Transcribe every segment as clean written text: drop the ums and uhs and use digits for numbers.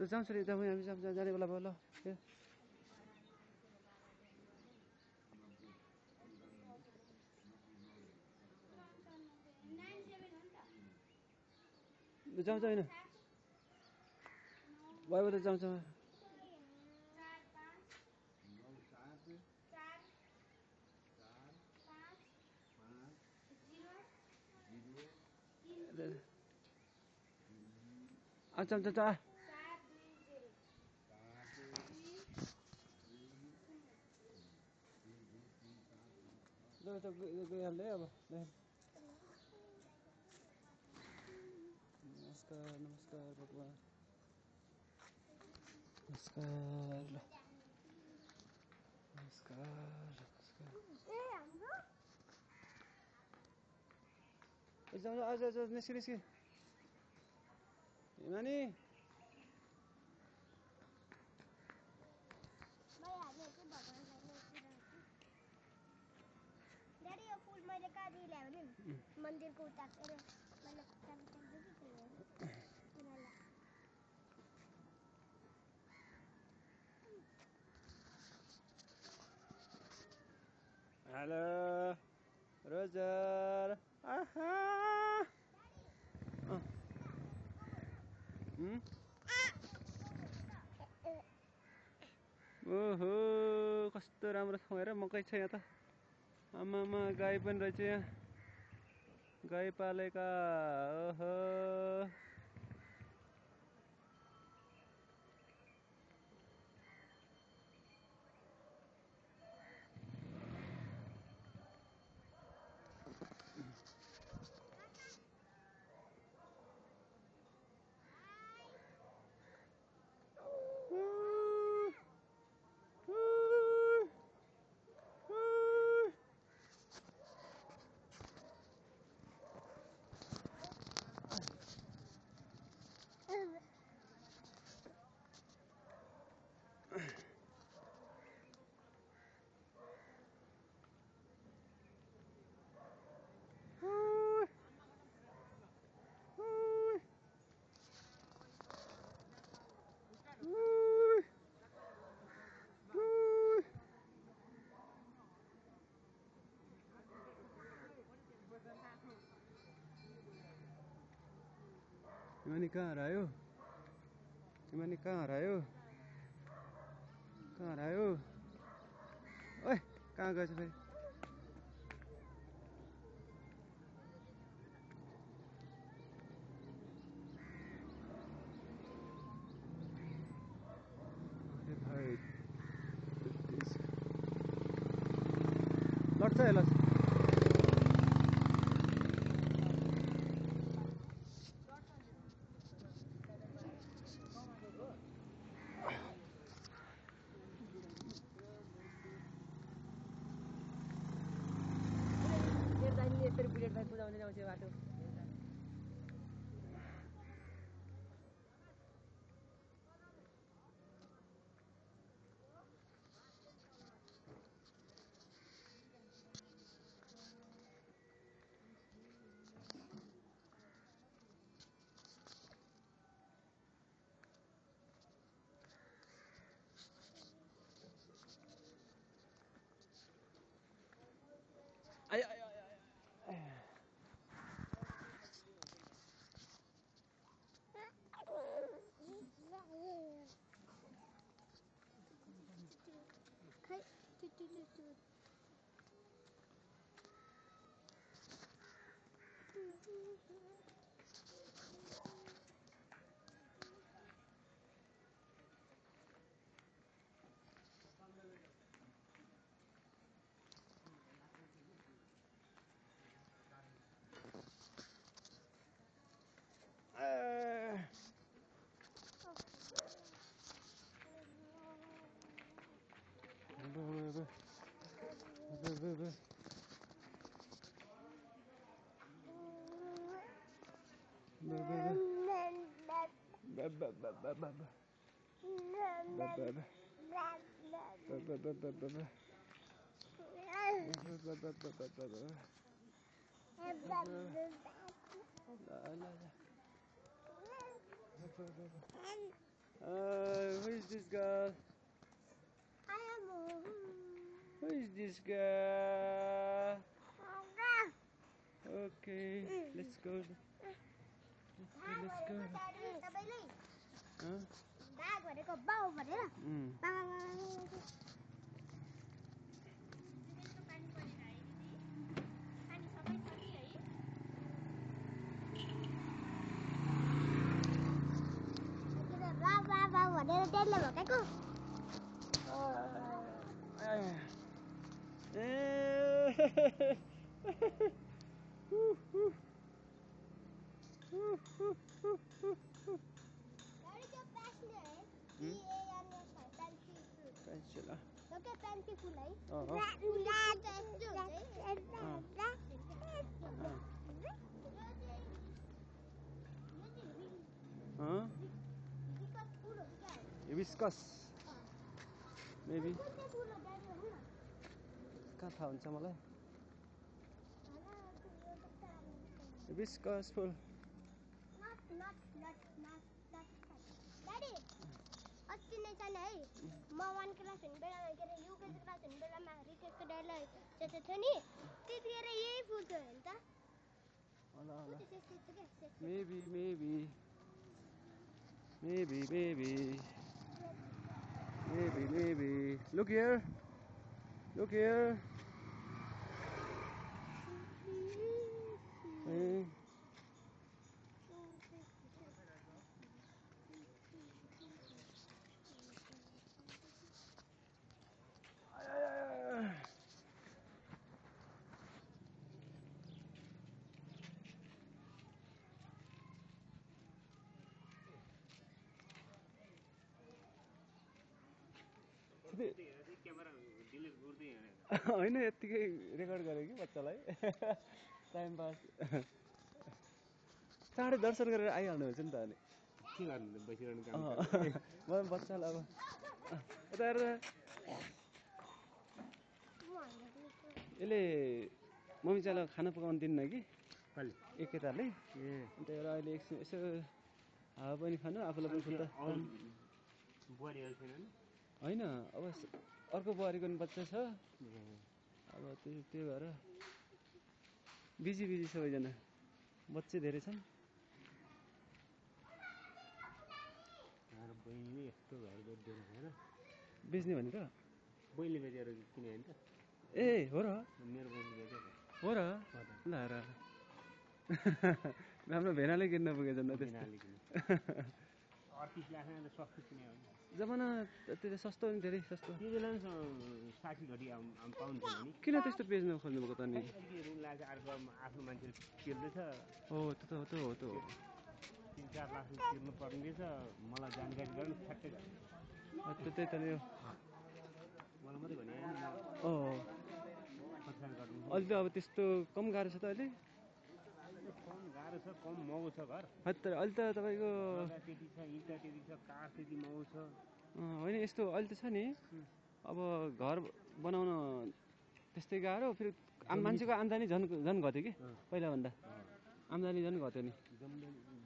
जाऊँ छोरी यता हामी जाने बेला भयो ल जाउँछ होइन भयो त जाउँछ अच्छा गइहाल्ने अब नमस्कार नमस्कार भगवान नमस्कार ल नमस्कार जाउँ आज निस्कि हिमानी Dari yo फूल मैले कहाँ दिए ल्यायो भने मन्दिरको उता मैले चाबी दिएको हेलो रोजर आहा ओहो कस्तो राम्रो ठाउँ हेर मकै छ यहाँ त आमामा गाई पनि रहेछ यहाँ गाई पालेका ओहो हिमानी कहाँ हरायो हिमानी कहाँ हरायो ओए कहाँ गएछ फेरि लड्छ है लड्छ यसरी बुलेट बाइक कुदाउँदै आउँछ बाटो आयो Who is this girl? I am. Who is this girl? Okay, let's go. Let's go. Huh? Bag भनेको बाउ भनेर बाउ भनेर त्यसले भकेको fancy फुल है Hibiscus. Maybe. कहाँ थाहा हुन्छ मलाई? Hibiscus फुल. Daddy, अस्ति नै छ नि है म 1 क्लास हुने बेलामा के अरे युकेजी क्लास हुने बेलामा रिटेकको डायलग त्यस्तो थियो नि त्यतिखेर यही फुल थियो नि त Maybe. Look here. होइन यतिकै रेकर्ड गरेँ कि बच्चालाई टाइम पास चाँडै दर्शन गरेर आइहाल्नु हुन्छ नि त अनि के गर्नु बसिरहनु काम म बच्चालाई अब यता हेर यसले मम्मी चाहिँलाई खाना पकाउनु दिन्न कि एकैतालले अन्त अहिले एकछिन यसो हावा पनि खानु आफूलाई पनि खुट्टा बुहारीहरू छैनन् होइन अब अर्को बुहारीको पनि बच्चा छ अब त्यो भएर बिजी सबैजना बच्चे धेरै छन् बहिनीले यस्तो घर बेच्दैन होइन बेच्ने भनेर बहिनीले बेचेर किने होइन त ए हो र मेरो बहिनी बेचेको हो र ल र राम्रो भेनाले किन्न पुगेछ नि त 38 लाख त सस्तो किने हो जमाना त्यो सस्तो नि धेरै सस्तो त्यो बेला 60 घटी पाउँथ्यो नि किन त्यस्तो बेच्न खोज्नुभएको त नि लाग्छ अर्को आफ्नो मान्छेले तिर्दैछ हो त्यो हो 3-4 लाख तिर्नु पर्ने रहेछ मलाई जानकारी गर्नु ठ्याक्कै त्यही त नि मलाई मात्रै भने अहिले त अब त्यस्तो कम गाह्रो छ त अहिले कम गाह्रो छ कम महँगो छ घर अहिले त तपाईँको त्यति छ इँटा त्यति छ काठ त्यति महँगो छ होइन यस्तो अहिले त छ नि अब घर बनाउन त्यस्तै गाह्रो फेरि मान्छेको आम्दानी झन् घट्यो कि पहिलाभन्दा आम्दानी झन् घट्यो नि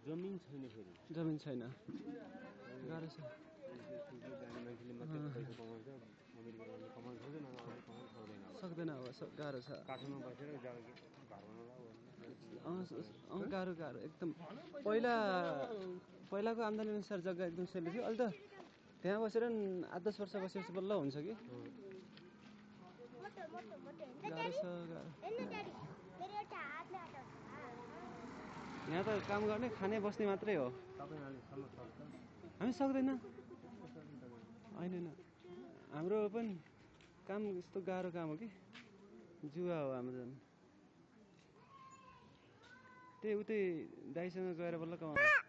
जमिन छैन फेरि जमिन छैन गाह्रो छ मान्छेले मात्रै पैसा कमाउँछ अमेरिकामा कमाउन सक्दैन अब गाह्रो छ काठमाडौँ बसेर घर बनाउला गाह्रो एकदम पहिलाको आम्दानी अनुसार जग्गा एकदम सजिलो थियो अहिले त त्यहाँ बसेर 8-10 वर्ष बसेपछि बल्ल हुन्छ कि गाह्रो छ यहाँ त काम गर्ने खाने बस्ने मात्रै हो हामी सक्दैन होइन हाम्रो पनि काम यस्तो गाह्रो काम हो कि जुवा हो हाम्रो त्यही उतै दाइसँग गएर बल्ल कमाउँछ